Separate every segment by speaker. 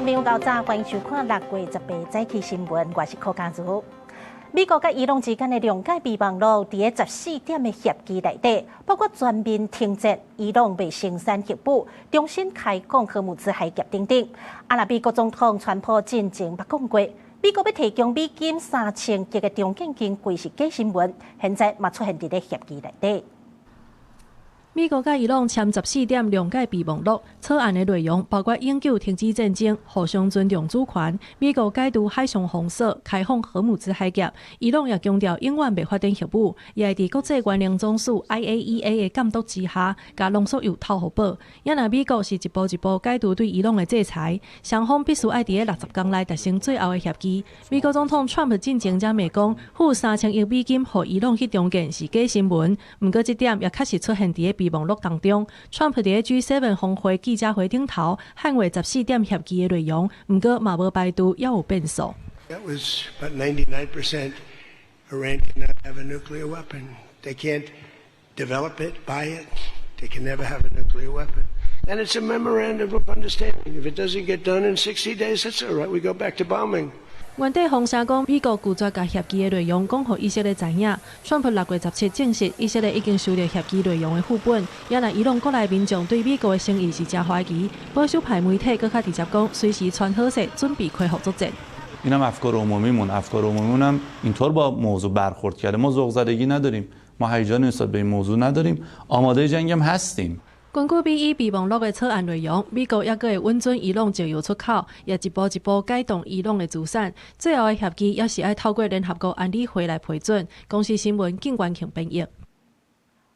Speaker 1: 眾朋友早晨，歡迎收看6月18早起新聞，我是柯家如。美國佮伊朗之間的諒解備忘錄，佇咧十四點的協議內底，包括全面停戰、伊朗袂生產核武、重新開放荷姆茲海峽等等。啊，若美國總統川普進前捌講過，美國欲提供美金3000億的重建經費是假新聞，現在嘛出現佇咧協議內底。
Speaker 2: 美國佮伊朗簽十四點諒解備忘錄，草案的內容包括永久停止戰爭、互相尊重主權、美國解除海上封鎖、開放荷姆茲海峽。伊朗也強調永遠袂發展核武，也會佇國際原能總署 IAEA 的監督之下，共濃縮鈾透予飽。也若美國是一步一步解除對伊朗的制裁，雙方必須愛佇咧60工內達成最後的協議。美國總統川普進前才罵講，付3000億美金予伊朗去重建是假新聞。毋過這點也確實出現佇咧備忘錄當中，川普佇咧 G7 峰會記者會頂頭捍衛十四點協議的內容，毋過嘛無排除猶有變數。
Speaker 3: That was about 99%. Iran cannot have a nuclear weapon. They can't develop it, buy it. They can never have a nuclear weapon. And it's a memorandum of understanding. If it doesn't get done in 60 days, that's all right. We go back to bombing.
Speaker 2: 原底風聲講，美國拒絕共協議的內容講予以色列知影。川普6月17證實，以色列已經收到協議內容的副本。也若伊朗國內民眾對美國的誠意是誠懷疑，保守派媒體閣較直接講，隨時穿好勢，準備恢復作戰。
Speaker 4: اینم افکار عمومیمون افکار عمومیمون هم اینطور با موضوع برخورد کرده. ما ذوق زدگی نداریم، ما هیجان نسبت به این موضوع نداریم، آماده جنگ هم هستیم.
Speaker 2: 根據美伊備忘錄的草案內容，美國猶閣會允准伊朗石油出口，也一步一步解凍伊朗的資產。最後的協議猶是愛透過聯合國安理會來批准。公視新聞景元慶編譯。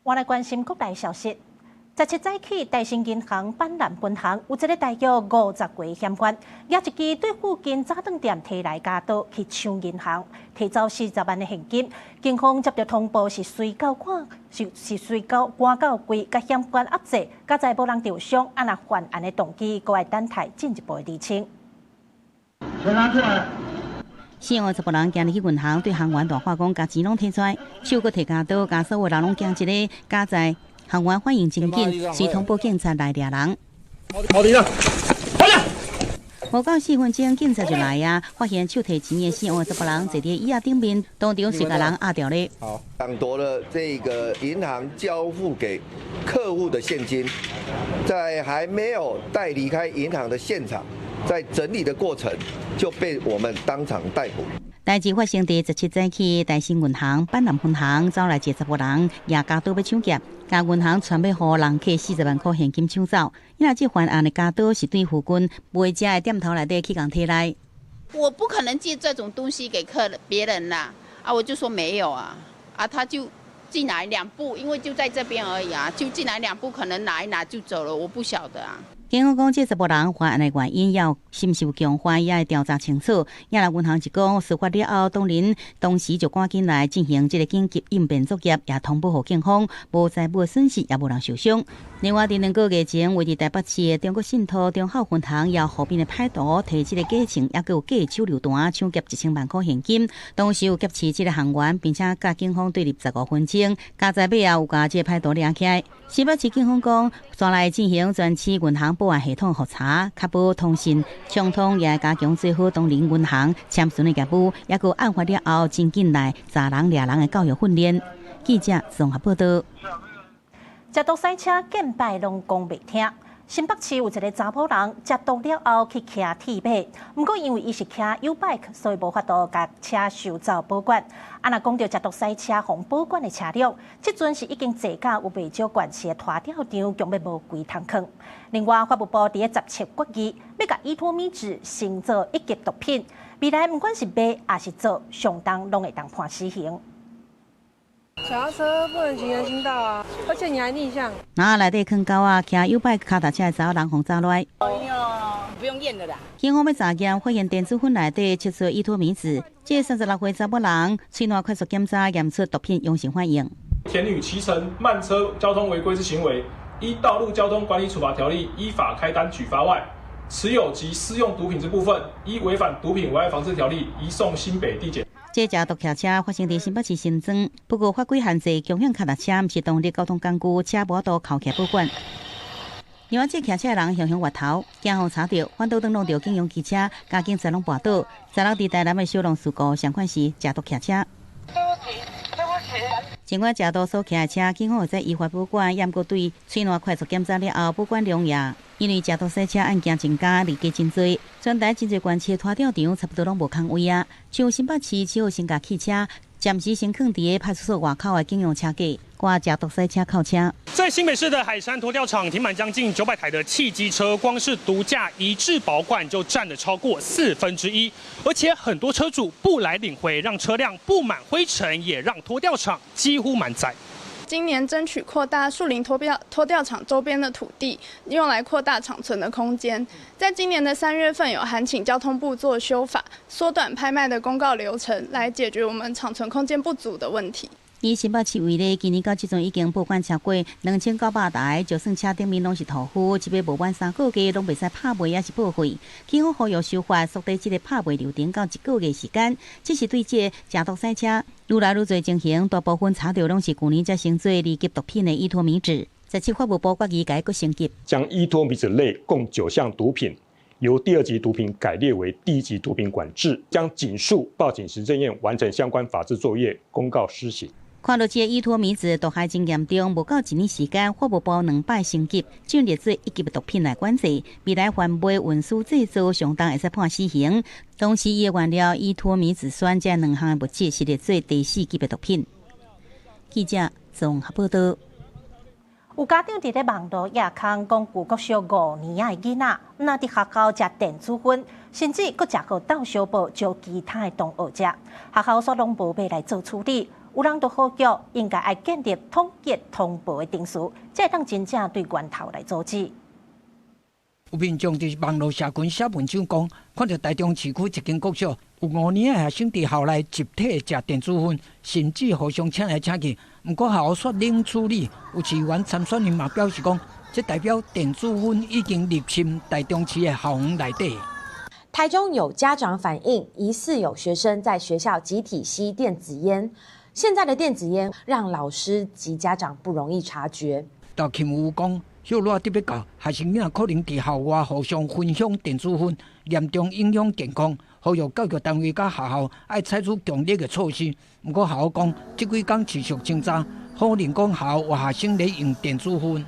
Speaker 1: 我來關心國內消息。十七早起，台新銀行板南分行有一个大約50歲嫌犯，攑一支對附近早頓店提來鉸刀去搶銀行，提走40萬的現金。警方接到通報是隨到趕是是隨到趕到櫃，共嫌犯壓制，佳哉無人受傷。啊，若犯案的動機，閣愛等待進一步的釐清。
Speaker 5: 錢拿出來。
Speaker 6: 四個查埔人行入去銀行，對行員大喊講，共錢攏提出來，手閣提鉸刀，共所有人攏驚一个，佳哉行員反應真緊，隨通報警察來掠人。
Speaker 5: 好的，好的。
Speaker 6: 無夠4分鐘，警察就來啊！發現手提錢的四個查埔人坐佇椅仔頂面，當場就共人壓牢咧。
Speaker 7: 好，搶奪了這個銀行交付給客戶的現金，在還沒有帶離開銀行的現場，在整理的過程就被我們當場逮捕。
Speaker 6: 代誌發生佇17早起，台新銀行板南分行走來一個查埔人，攑鉸刀欲搶劫，共銀行傳欲予人客40萬箍現金搶走。因為這犯案的鉸刀是對附近賣食的店頭內底去共提來。
Speaker 8: 我不可能借這種東西給客人別人啦，啊，我就說沒有啊，啊，他就進來兩步，因為就在這邊而已啊，就進來兩步，可能拿一拿就走了，我不曉得啊。
Speaker 6: 警方講，這查埔人犯案的原因，猶是毋是有共犯，也會調查清楚。也若銀行是講，事發了後，當人當時就趕緊來進行這个緊急應變作業，也通報予警方，無財物損失，也無人受傷。另外，佇2個月前，位佇台北市的中國信託忠孝分行，也路邊的歹徒提這个假槍，猶閣有假手榴彈，搶劫1000萬箍現金。當時有劫持這个行員，並且佮警方對立15分鐘，佳哉尾後有共這个歹徒掠起來。新北市警方講，煞來進行全市銀行保安系統複查，確保通訊暢通，也加強做好東寧銀行簽存的業務，猶閣案發了後，真緊來查人掠人的教育訓練。記者綜合報道。
Speaker 1: 食毒駛車見擺攏講袂聽。新北市有一个查某人食毒了後去騎鐵馬，毋過因為伊是騎 YouBike，所以無法度共車收走保管。啊，若講著食毒駛車予保管的車輛，這陣是已經坐甲有袂少縣市的拖吊場，強欲無櫃通囥。另外，法務部佇咧十七決議，欲共依托咪酯視做一級毒品，未來毋管是賣抑是做，上重攏會當判死刑。
Speaker 9: 腳踏車不能行人行道啊，而且你還逆向。
Speaker 6: 那內底囥狗仔，騎 YouBike 跤踏車的查某人予抓來。
Speaker 8: 哎喲，不用驗的啦。
Speaker 6: 警方欲查驗，發現電子粉內底測出依托咪酯，這36歲查某人，喙內快速檢查驗出毒品陽性反應。
Speaker 10: 田女騎乘慢車交通違規之行為，依道路交通管理處罰條例依法開單舉發外，持有及私用毒品之部分，依違反毒品危害防制條例，移送新北地檢。
Speaker 6: 這食毒騎車發生佇新北市新莊，不過法規限制共享跤踏車毋是獨立交通工具，車無法度扣起保管。另外，這騎車的人雄雄越頭，驚予查著，反倒轉弄著警用機車，共警察攏跋倒。十六佇台南的小龍事故，相款是食毒騎車。
Speaker 11: 對不起，對不起。
Speaker 6: 儘管食毒所騎的車，警方會使依法保管，也毋過對喙瀾快速檢查了後，保管兩夜。因為食毒賽車案件增加，離家真濟，全台真濟縣市拖吊場差不多攏無空位啊。像新北市七號先共汽車暫時先囥佇个派出所外口的警用車架，掛食毒賽車扣車。
Speaker 12: 在新北市的海山拖吊場停滿將近900台的汽機車，光是毒駕一致保管就佔了超過1/4，而且很多車主不來領回，讓車輛布滿灰塵，也讓拖吊場幾乎滿載。
Speaker 13: 今年爭取擴大樹林拖吊場周邊的土地，用來擴大廠存的空間。在今年的3月份，有函請交通部做修法，縮短拍賣的公告流程，來解決我們廠存空間不足的問題。
Speaker 6: 以新北市為例，今年到這陣已經報管超過2900台，就算車頂面攏是塗氟，這擺無滿3個月攏袂使拍賣，抑是報廢。警方呼籲修法，縮短這个拍賣流程到一個月時間。這是對這个食毒賽車愈來愈濟情形，大部分查著攏是舊年才升做二級毒品的依托咪酯。17法務部決議共伊閣升級，
Speaker 14: 將依托咪酯類共9項毒品由第二級毒品改列為第一級毒品管制，將盡速報請行政院完成相關法制作業，公告施行。
Speaker 6: 看到這个依托咪酯毒害真嚴重，無夠一年時間，法務部兩擺升級，進列做一級毒品來管制。未來販賣、運輸、製造，上重會使判死刑。同時，伊的原料依托咪酯酸這兩項物質是列做第四級的毒品。記者綜合報道。
Speaker 1: 有家長佇咧網路掖空講，舊國小5年仔的囡仔，毋但佇學校食電子薰，甚至閣食好鬥相報，招其他的同學食。學校煞攏無欲來做處理。有人就呼籲應該愛建立統一通報的程序，才會當真正對源頭來阻止。
Speaker 15: 有民眾佇網路社群寫文章講，看著台中市區一間國小有5年的學生佇校內集體食電子薰，甚至互相請來請去。毋過學校煞冷處理，有市議員參選人嘛表示講，這代表電子薰已經入侵台中市的校園內底。
Speaker 16: 台中有家長反映，疑似有學生在學校集體吸電子菸。現在的電子菸讓老師及家長不容易察覺。
Speaker 15: 趙慶有講，小熱得欲到，學生囡仔可能佇校外互相分享電子薰，嚴重影響健康。呼籲教育單位佮學校愛採取強力的措施。毋過學校講，這幾工持續偵查，否認講學校有學生咧用電子薰。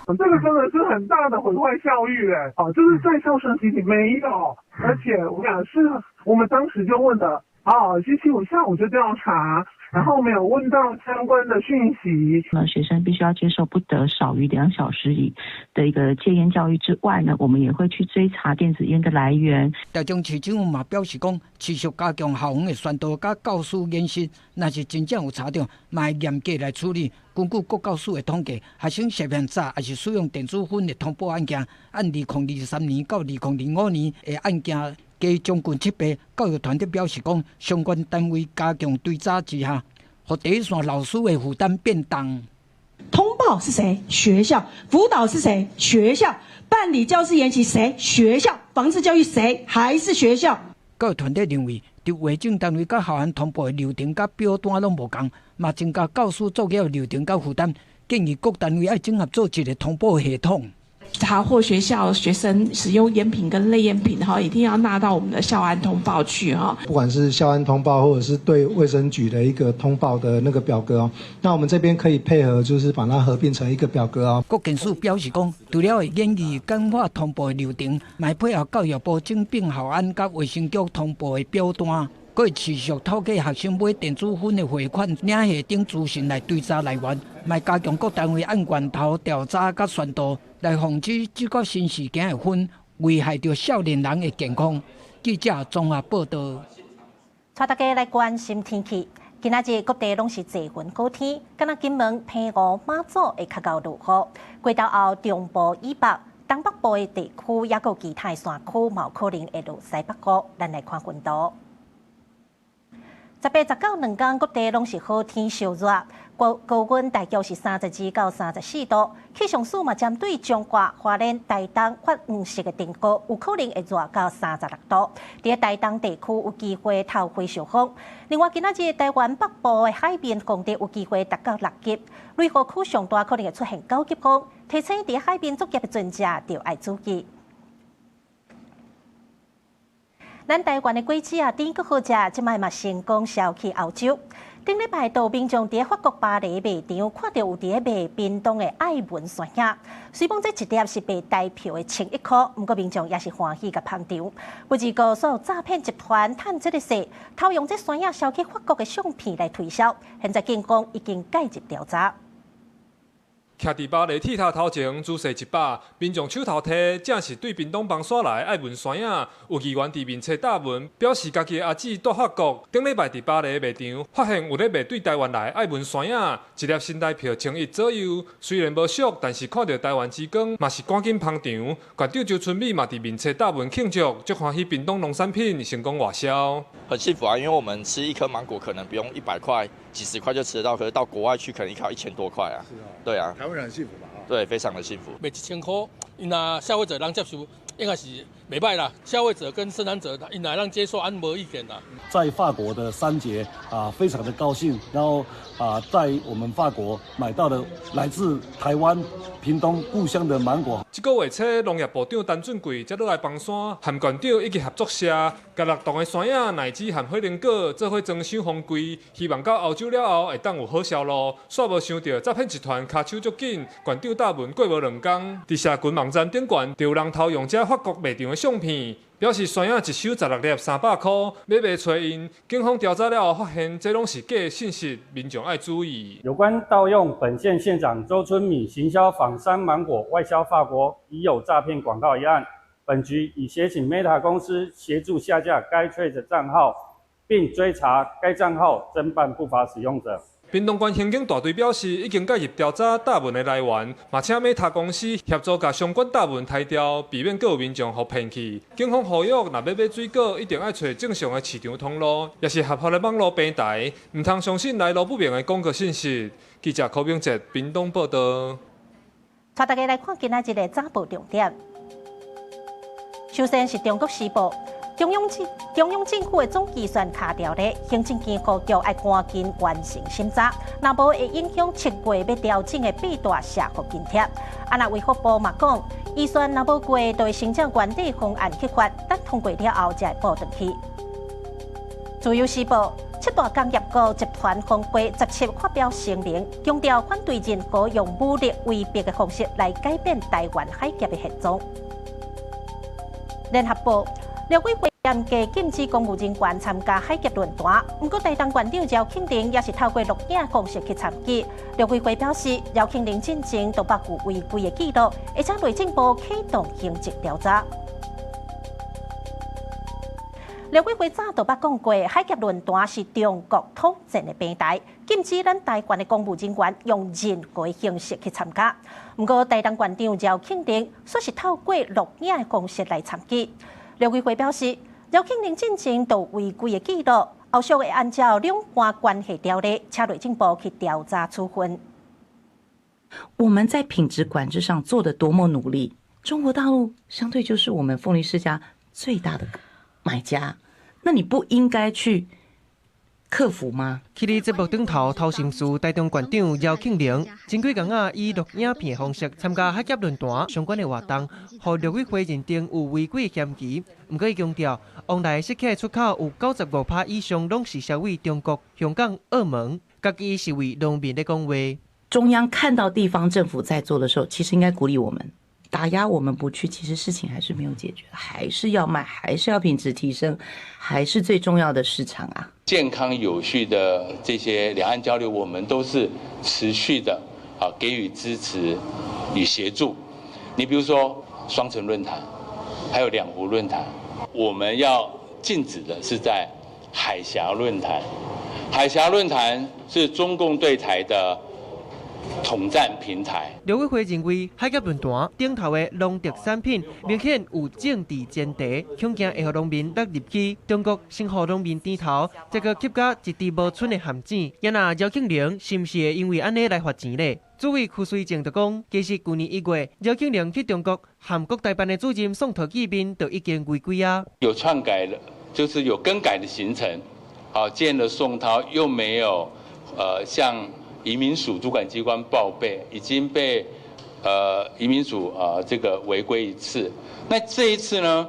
Speaker 17: 這個真的是很大的毀壞校譽，哎，哦，就是在校生集體沒有，而且我講是我們當時就問的，哦，星期五下午就調查。然後沒有問到相關的訊息。
Speaker 18: 那學生必須要接受不得少於2小時以的一個戒菸教育之外呢，我們也會去追查電子菸的來源。
Speaker 15: 台中市政府嘛表示講，持續加強校園的宣導佮教師演習，若是真正有查著，嘛會嚴格來處理。根據國教署的統計，學生涉嫌詐抑是使用電子薰的通報案件，按2023年到2025年的案件，加將近7倍。教育團體表示講，相關單位加強追查之下，予第一線老師的負擔變重。
Speaker 19: 通報是誰？學校。輔導是誰？學校。辦理教師研習誰？學校。防治教育誰？還是學校？
Speaker 15: 教育團體認為，佇衛政單位佮校園通報的流程佮表單攏無仝，嘛增加教師作業流程佮負擔，建議各單位愛整合做一個通報系統。
Speaker 20: 查獲學校學生使用菸品跟類菸品哈，一定要納到我們的校安通報去哈。
Speaker 21: 不管是校安通報，或者是對衛生局的一個通報的那個表格哦，那我們這邊可以配合，就是把它合併成一個表格哦。
Speaker 15: 國健署表示講，除了會研議簡化通報的流程，嘛會配合教育部整併校安佮衛生局通報的表單，閣會持續透過學生買電子薰的匯款、領匯等資訊來追查來源，嘛加強各單位按源頭調查佮宣導，來防止這個新事件的薰危害著少年人的健康。記者綜合報道。
Speaker 1: 帶大家來關心天氣。今仔日各地攏是濟雲好天，敢若金門、澎湖、馬祖會較𠢕落雨。過晝後，中部以北、東北部的地區，抑閣其他的山區，嘛有可能會落西北雨。咱來看雲圖。18、19兩工各地攏是好天燒熱，高高溫大約是32到34度。氣象署嘛針對彰化、花蓮、台東發黃色的警告，有可能會熱到36度。佇台東地區有機會透火燒風。另外，今仔日台灣北部的海面風力有機會達到6級，雷雨區上大可能會出現9級風，提醒佇海邊作業的船隻著愛注意。咱台灣的果子啊，甜閣好食，這擺嘛成功銷去歐洲。頂禮拜，有民眾佇法國巴黎賣場看著有佇咧賣屏東的愛文山葉，雖罔這一粒是賣台票的1100箍，毋過民眾也是歡喜共捧場。不過，煞有詐騙集團趁這个勢，偷用這山葉銷去法國的相片來推銷。現在警方已經介入調查。
Speaker 3: 徛佇巴黎鐵塔頭前，姿勢一百，民眾手頭提，正是對屏東枋山來愛文山葉。有議員佇面冊貼文，表示家己的阿姊蹛法國，頂禮拜佇巴黎賣場發現有咧賣對台灣來愛文山葉，一粒新台票1000左右。雖然無俗，但是看著台灣之光，嘛是趕緊捧場。縣長周春米嘛佇面冊貼文慶祝，足歡喜屏東農產品成功外銷。
Speaker 22: 很幸福啊，因為我們吃一顆芒果可能不用100塊，幾十塊就吃得到，可是到國外去可能一顆1000多塊啊。
Speaker 23: 是啊。
Speaker 22: 對啊。
Speaker 23: 台灣人很幸福吧？
Speaker 22: 對，非常的幸福。
Speaker 24: 賣1000塊，𪜶若消費者能接受，應該是袂䆀啦。消費者跟生產者，𪜶若能接受，𪜶無意見啦。
Speaker 25: 在法國的三傑啊，非常的高興，然後啊，在我們法國買到了來自台灣屏東故鄉的芒果。
Speaker 3: 這個月初，農業部長陳俊貴才落來枋山，和縣長以及合作社，共6棟的山葉、奶子和火龍果做伙裝箱封櫃，希望到歐洲了後會當有好銷路。煞無想著詐騙集團跤手足緊，縣長貼文過無兩工，佇社群網站頂懸，就有人偷用這法國賣場的相片，表示山葉一箱16粒300塊，欲賣揣𪜶。警方調查了後發現，這攏是假信息，民眾愛注意。
Speaker 26: 有關盜用本縣縣長周春米行銷仿山芒果外銷法國，疑有詐騙廣告一案，本局已協請 Meta 公司協助下架該 Threads 帳號，並追查該帳號偵辦不法使用者。
Speaker 3: 屏東縣刑警大隊表示，已經介入調查貼文的來源，嘛請 Meta 公司協助共相關貼文刣掉，避免閣有民眾予騙去。警方呼籲，若欲買水果，一定愛揣正常的市場通路，抑是合法的網路平台，毋通相信來路不明的廣告信息。記者柯明哲屏東報導。
Speaker 1: 帶大家來看今仔日的早報重點。首先是中國時報。中央政府的總預算卡掉咧，行政機構局愛趕緊完成審查，若無會影響7月欲調整的八大社福津貼。啊，若衛福部嘛講，預算若無過，就會先照原底方案去發，等通過了後才會補轉去。自由時報，七大工業國集團峰會17發表聲明，強調反對任何用武力威逼的方式來改變台灣海峽的現狀。聯合報，陸委會嚴格禁止公務人員參加海峽論壇，毋過台東縣長饒慶鈴也是透過錄影方式去參與。陸委會表示，饒慶鈴進前都捌有違規的記錄，會請內政部啟動刑責調查。陸委會早就捌講過，海峽論壇是中國統戰的平台，禁止咱台灣的公務人員用任何形式去參加。毋過台東縣長饒慶鈴煞是透過錄影的方式來參與。陸委會表示，饒慶鈴進前都有違規的記錄，後續會按照兩岸關係條例，請內政部去調查處分。
Speaker 27: 我們在品質管制上做得多麼努力，中國大陸相對就是我們鳳梨釋迦最大的買家，那你不應該去克服嗎？
Speaker 28: 去佇節目頂頭偷心思，台東縣長饒慶鈴，前幾工仔以錄影片的方式參加海峽論壇相關的活動，予陸委會認定有違規嫌疑。毋過伊強調，往來釋迦出口有95%以上攏是銷予中國、香港、澳門，家己是為農民咧講話。
Speaker 27: 中央看到地方政府在做的時候，其實應該鼓勵我們，打壓我們不去，其實事情還是沒有解決，還是要賣，還是要品質提升，還是最重要的市場啊。
Speaker 29: 健康有序的這些兩岸交流，我們都是持續的啊給予支持與協助。你比如說雙城論壇，還有兩湖論壇，我們要禁止的是在海峽論壇。海峽論壇是中共對台的統戰平台。
Speaker 28: 陸委會認為，海峽論壇頂頭的農特產品明顯有政治前提，恐驚會予農民納入去中國，先予農民甜頭，再閣吸甲一滴無剩的陷阱。啊若饒慶鈴是毋是會因為按呢來罰錢咧？主委邱水正就講，其實舊年1月，饒慶鈴去中國和國台辦的主任宋濤見面，就已經違規啊。
Speaker 29: 有篡改的，就是有更改的行程，好，見了宋濤又沒有，向移民署主管機關報備，已經被移民署啊這個違規一次。那這一次呢？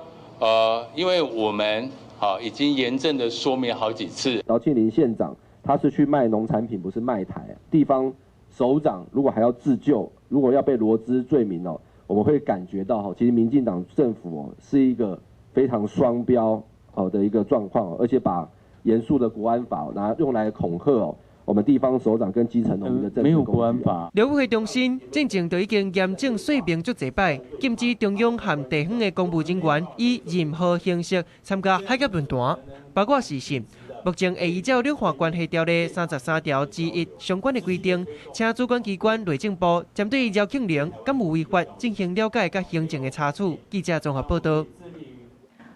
Speaker 29: 因為我們啊已經嚴正的說明好幾次。
Speaker 2: 饒慶鈴縣長他是去賣農產品，不是賣台。地方首長如果還要自救，如果要被羅織罪名哦，我們會感覺到哈，其實民進黨政府哦是一個非常雙標哦的一個狀況，而且把嚴肅的國安法拿用來恐嚇哦。我們地方首長跟基層農民的政
Speaker 29: 沒有國安法。
Speaker 28: 陸委會重申，進前就已經嚴正說明足濟擺，禁止中央和地方的公務人員以任何形式參加海峽論壇，包括視訊。目前會依照兩岸關係條例33條之1相關的規定，請主管機關內政部針對饒慶鈴敢有違法進行了解佮行政的查處。記者綜合報道。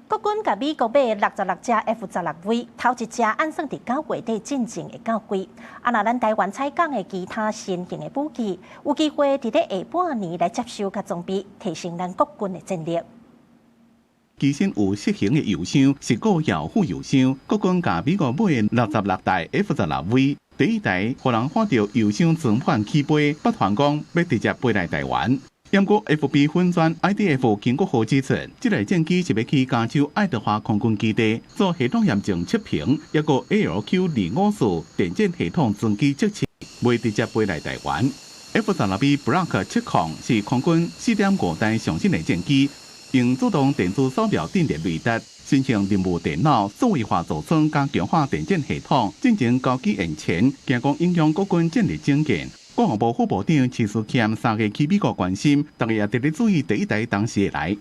Speaker 1: 國軍共美國買66架 F-16V，頭一隻按算佇9月底進前會到櫃。啊，若咱台灣採購的其他新型的武器，有機會佇咧下半年來接收佮裝備，提升咱國軍的戰力。
Speaker 4: 機身有適型的油箱，是高效副油箱。國軍共美國買的66台 F-16V，第一台予人看著油箱裝滿起飛，北韓講欲直接飛來台灣。毋過 FB 粉專 IDF 經國號指出，這台戰機是欲去加州愛德華空軍基地做系統驗證測評，抑閣 ALQ-254電戰系統裝機測試，袂直接飛來台灣。F-16V Block 70是空軍4.5代上新的戰機，用自動電子掃描陣列雷達、新型任務電腦、數位化座艙佮強化電戰系統，進前交機延前，驚講影響國軍戰力整建。國防部副部長徐斯儉3月去美國關心，大家也特別注意第一台當時會來。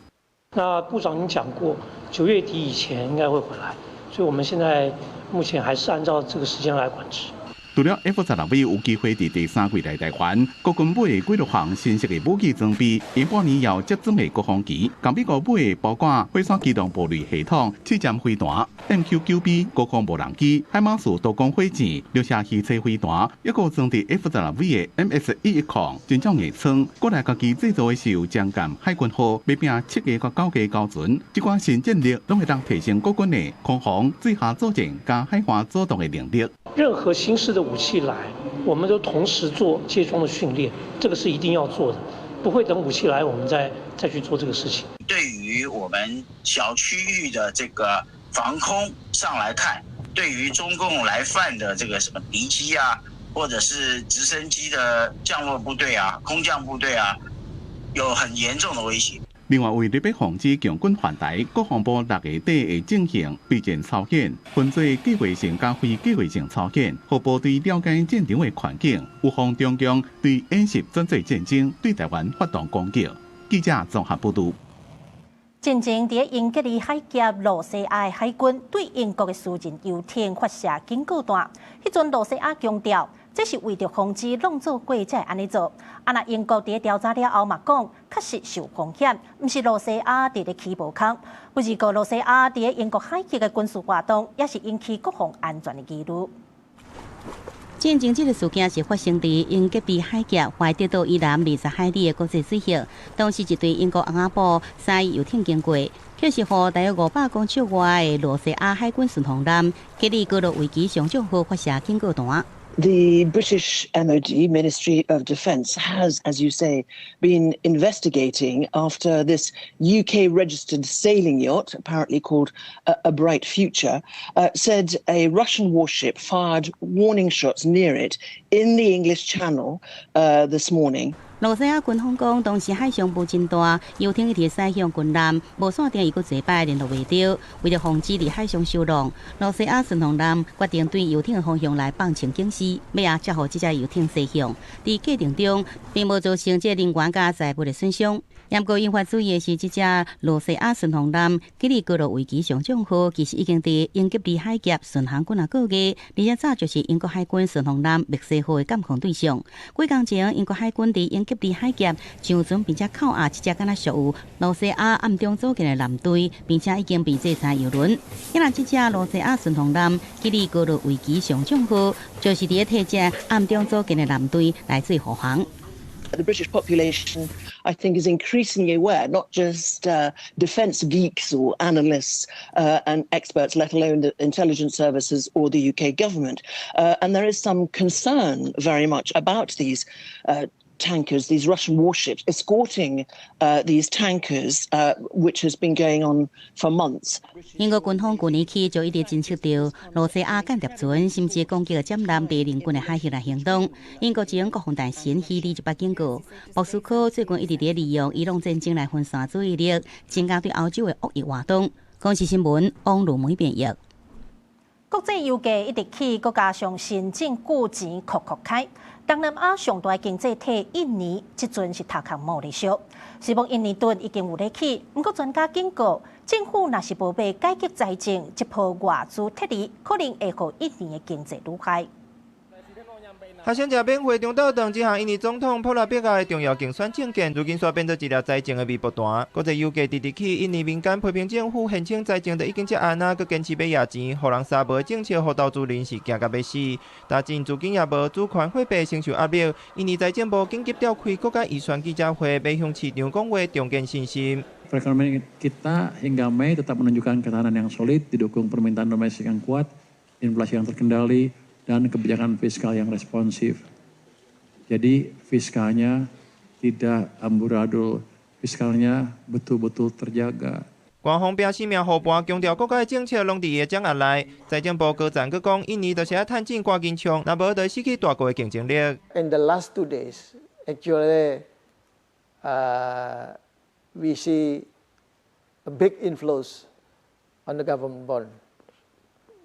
Speaker 5: 那部長已經講過，9月底以前應該會回來，所以我們現在目前還是按照這個時間來管制。
Speaker 4: 除了 F-16V 有機會佇第三季來台灣，國軍買的幾多項新式的武器裝備，下半年要接裝的國防機，共美國買的包括火山機動部隊系統、刺針飛彈、MQ-9B 高空無人機、海馬斯多管火箭、鐳射魚叉飛彈，抑閣裝佇 F-16V 的 MS-110 軍裝舷窗，國內家己製造的是有將艦海軍號，欲拼7架佮9架交船，這款新戰力攏會當提升國軍的空防、水下作戰佮海岸阻擋的能力。
Speaker 5: 任何新式的武器來，我們都同時做接裝的訓練，這個是一定要做的，不會等武器來我們再去做這個事情。
Speaker 7: 對於我們小區域的這個防空上來看，對於中共來犯的這個什麼敵機啊，或者是直升機的降落部隊啊、空降部隊啊，有很嚴重的威脅。
Speaker 4: 另外，為了欲防止共軍犯台，國防部6月底會進行備戰操演，分做計劃性佮非計劃性操演，予部隊了解戰場的環境，預防中共對演習轉做戰爭，對台灣發動攻擊。記者綜合報導。
Speaker 1: 進前佇英吉利海峽露西亞的海軍對英國的私人遊艇發射警告彈，彼陣露西亞強調，這是為著防止弄做過才會按呢做。啊，若英國佇調查了後嘛講，確實受風險，毋是露西亞佇咧起無空。不過露西亞佇英國海域的軍事活動，也是引起國防安全的疑慮。
Speaker 6: 進前這个事件是發生佇英吉利海峽懷德島以南20海里的國際水域，當時一隊英國翁仔布駛遊艇經過，卻是予大約500公尺外的露西亞海軍巡防艦吉利格洛維奇上將號發射警告彈。
Speaker 8: The British MOD, Ministry of Defence, has, as you say, been investigating after this UK registered sailing yacht, apparently called A Bright Future, said a Russian warship fired warning shots near it in the English Channel this morning.
Speaker 6: 羅西亞軍方講，當時海上霧真大，遊艇一直駛向軍艦，無線電伊閣濟擺聯絡袂著。為著防止佇海上受浪，羅西亞巡防艦決定對遊艇的方向來放晴警示，尾仔才予這隻遊艇駛向。佇過程中，並無造成這人員佮財物的損傷。毋過引發注意的是，這隻羅西亞巡防艦吉利格羅維奇上將號，其實已經佇英吉利海峽巡航幾若個月，而且早就是英國海軍巡防艦墨西號的監控對象。幾工前，英國海軍佇英吉利海峽上船，並且扣押這隻敢若屬於羅西亞暗中組建的艦隊，並且已經被制裁油輪。因為這隻羅西亞巡防艦吉利格羅維奇上將號，就是佇咧替這暗中組建的艦隊來做護航。
Speaker 8: The British population, I think, is increasingly aware, not just defence geeks or analysts and experts, let alone the intelligence services or the UK government. And there is some concern very much about these tankers, these Russian warships escorting these tankers, which has been going on for months.
Speaker 6: 英國軍方舊年起就一直偵測著羅西亞間諜船，甚至攻擊艦艦佇鄰近的海域來行動。英國前國防大臣希利就捌警告，莫斯科最近一直佇利用伊朗戰爭來分散注意力，增加對歐洲的惡意活動。公視新聞，王如梅編譯。
Speaker 1: 國際油價一直起，閣加上新政舊錢擴擴開。東南亞上大經濟體印尼，這陣是頭殼摸咧燒。雖罔印尼盾已經有咧起，毋過專家警告，政府若是無欲改革財政，這波外資撤離，可能會予印尼的經濟愈害。
Speaker 9: 學生食免費中晝頓，這項印尼總統普拉碧亞的重要競選政見，如今煞變做一粒財政的微波彈。國際油價直直起，印尼民間批評政府現行財政都已經這按啊，閣堅持欲掖錢，予人三無的政策，予投資人是驚甲欲死。但真資金也無，主權貨幣承受壓力。印尼財政部緊急召開國家預算記者會，欲向市場講話，重建信心。
Speaker 10: Perekonomian kita hingga Mei tetap menunjukkan ketahanan yang solid, didukung permintaan domestik yang kuat, inflasi yang terkendali, dan kebijakan fiskal yang responsif. Jadi fiskalnya tidak amburadul, fiskalnya betul-betul terjaga.
Speaker 9: 官方拼性命護盤，強調國家的政策攏佇伊的掌握內。財政部高層閣講，印尼就是愛趁錢趕緊衝，若無就失去大國的競爭力。
Speaker 11: In the last 2 days, actually, we see a big inflows on the government bond,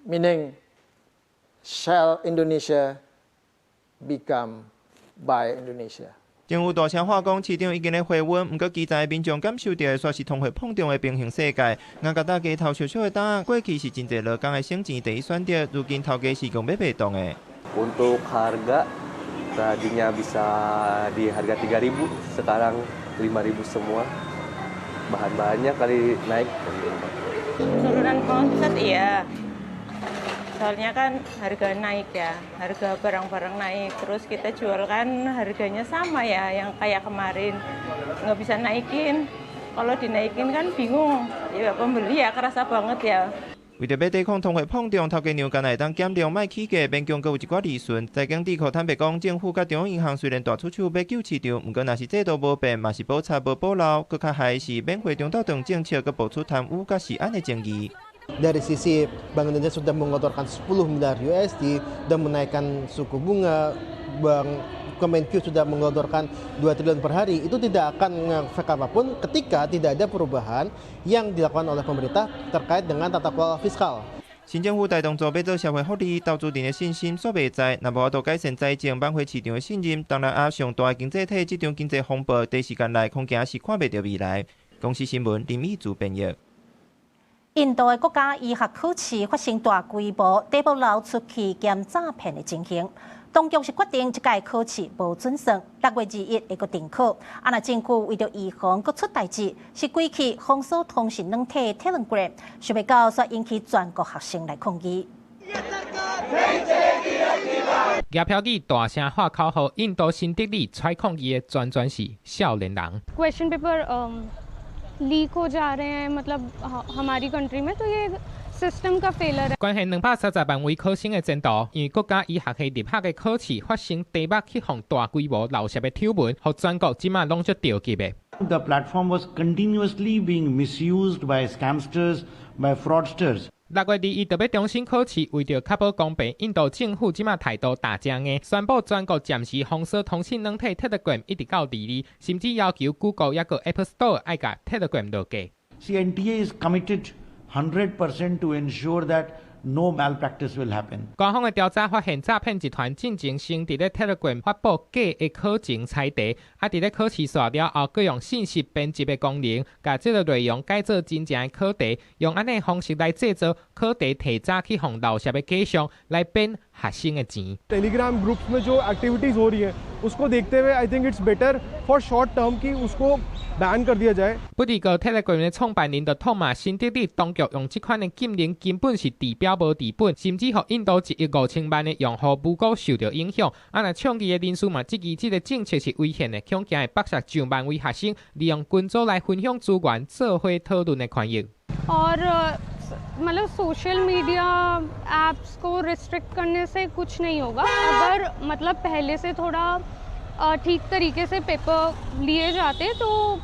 Speaker 11: meaning sell Indonesia become buy Indonesia.
Speaker 9: 政府大聲話講，市場已經咧回溫，毋過基層的民眾感受著的，煞是通貨膨脹的平行世界。眼共大家頭小小的擔，過去是真濟勞工的省錢第一選擇，如今頭家是講欲袂動的。
Speaker 12: Untuk harga tadinya bisa di harga 3.000, sekarang 5.000 semua. Bahan-bahannya kali naik.
Speaker 13: Turunan omset iya. Soalnya kan harga naik ya, harga barang-barang naik. Terus kita jual kan harganya sama ya, yang kayak kemarin. Nggak bisa naikin. Kalau dinaikin kan bingung. Ya pembeli ya kerasa banget ya.
Speaker 9: 為著欲對抗通貨膨脹，頭家娘敢若會當減量莫起價，勉強閣有一寡利潤。財經智庫坦白講，政府佮中央銀行雖然大出手欲救市場，毋過若是制度無變，嘛是補差無補漏，閣較害是免費中晝頓政策，閣爆出貪污佮食安的爭議。
Speaker 14: Dari sisi Bank Indonesia sudah menggelontorkan 10 miliar USD dan menaikkan suku bunga, Bank Kemenkeu sudah menggelontorkan 2 triliun per hari, itu tidak akan mengefek apapun ketika tidak ada perubahan yang dilakukan oleh pemerintah terkait dengan tata kelola fiskal.
Speaker 9: 新政府大動作欲做社會福利，投資人的信心煞袂在，若無法度改善財政，挽回市場的信任，東南亞上大的經濟體這場經濟風暴，短時間內恐驚是看袂著未來。公視新聞林以祖編譯。
Speaker 1: 印度的國家醫學考試發生大規模題目流出去兼詐騙的情形，當局是決定這屆考試無準算，6月21會閣重考。啊，若政府為著預防閣出代誌，是規氣封鎖通訊軟體 Telegram，想袂到煞引起全國學生來抗議。
Speaker 16: 舉標語大聲喊口號，印度新德里出來抗議的全全是少年人。
Speaker 17: Question paper leak हो जा रहे हैं मतलब हमारी कंट्री में तो ये सिस्टम का फेलर है。
Speaker 16: 關係230萬位考生的前途，因為國家醫學系入學的考試發生題目去予大規模漏洩的醜聞，予全國這馬攏足著急的。
Speaker 23: The platform was continuously being misused by scamsters, by fraudsters.
Speaker 16: 6月21就欲重新考試，為著確保公平，印度政府這馬態度打正硬，宣布全國暫時封鎖通訊軟體 Telegram 一直到22，甚至要求 Google 抑閣 App Store 愛共 Telegram 落架。
Speaker 15: NTA is committed 100% to ensure that no malpractice will happen。
Speaker 16: 官方的調查發現，詐騙集團進前先佇咧 Telegram 發布假的考前猜題，啊，佇咧考試煞了後，閣用信息編輯的功能，共這个內容改做真正的考題，用按呢方式來製造考題提早去予漏攝的假象，來騙學生的錢。
Speaker 18: Telegram groups में जो activities हो रही है, उसको देखते हुए I think it's better for short term कि उसको ban कर दिया जाए。
Speaker 16: 不過，Telegram 的創辦人就痛罵新德里當局用這款的禁令根本是治標無治本，甚至予印度1億5千萬的用戶無辜受著影響。啊，若倡議的人士嘛質疑這个政策是違憲的，恐驚會剝削上萬位學生利用群組來分享資源、做伙討論的權益。
Speaker 17: और मतलब social media apps को रिस्ट्रिक्ट करने से कुछ नहीं होगा। अगर मतलब पहले से थोड़ा ठीक तरीके से पेपर लिए जाते तो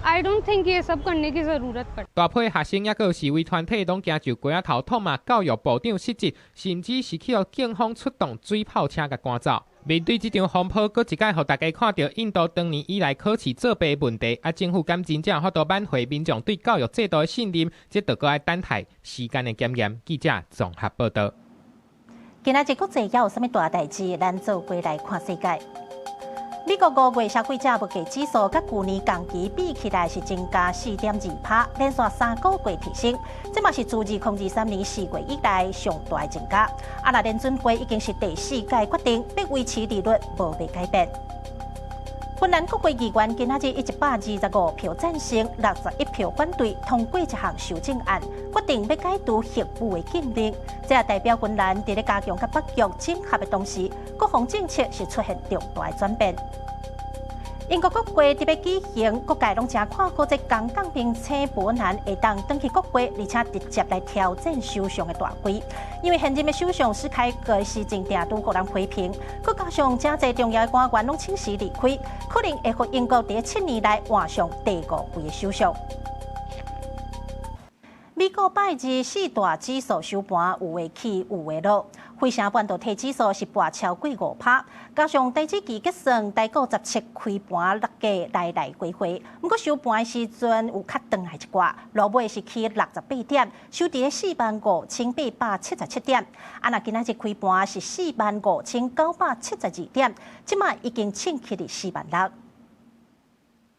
Speaker 17: I don't think ये सब करने की ज़रूरत पड़ती。
Speaker 16: 大批學生抑閣示威團體攏驚就街仔頭痛罵教育部長失職，甚至是去予警方出動水炮車共趕走。面對這場風波，閣一擺予大家看著印度長年以來考試作弊問題，啊，政府敢真正有法度挽回民眾對教育制度的信任？這著閣愛等待時間的檢驗。記者綜合報導。
Speaker 1: 今仔日國際猶有啥物大代誌？咱做伙來看世界。美國5月消費者物價指數佮舊年同期比起來是增加4.2%，連續3個月提升，這嘛是自2023年4月以來上大的增加。啊，若聯準會已經是第四屆決定，欲維持利率無欲改變。芬蘭國會議員今仔日以125票贊成、61票反對通過一項修正案，決定欲解除核武的禁令。這也代表芬蘭佇咧加強佮北約整合的同時，國防政策是出現重大的轉變。英國國會佇欲舉行，各界攏誠看好這工黨明星伯南會當轉去國會，而且直接來挑戰首相的大位。因為現任的首相史凱格施政定拄予人批評，閣加上誠濟重要的官員攏請辭離開，可能會予英國佇7年內換上第五位的首相。美國拜二四大指數收盤有的起有的落，費城半導體指數是跋超過5%，加上台指期結算，台股17開盤落價來來回回，毋過收盤的時陣有較轉來一寡，落尾是起68點，收佇45,877點。啊，若今仔日開盤是45,972點，這馬已經衝起佇4萬6。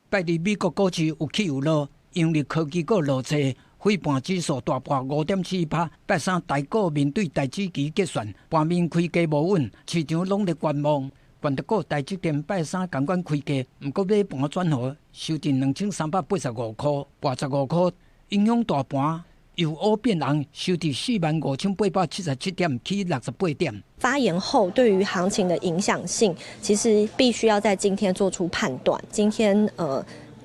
Speaker 19: 拜二美國股市有起有落，因為科技股落挫。費盤指數大跋5.4%，拜三台股面對台指期結算，盤面開低無穩，市場攏咧觀望。權值股台積電拜三仝款開低，毋過尾盤轉好，收佇2385箍，跋15箍，影響大盤由烏變紅，收佇45,877點，起68點。
Speaker 20: 發言後對於行情的影響性，其實必須要在今天做出判斷。今天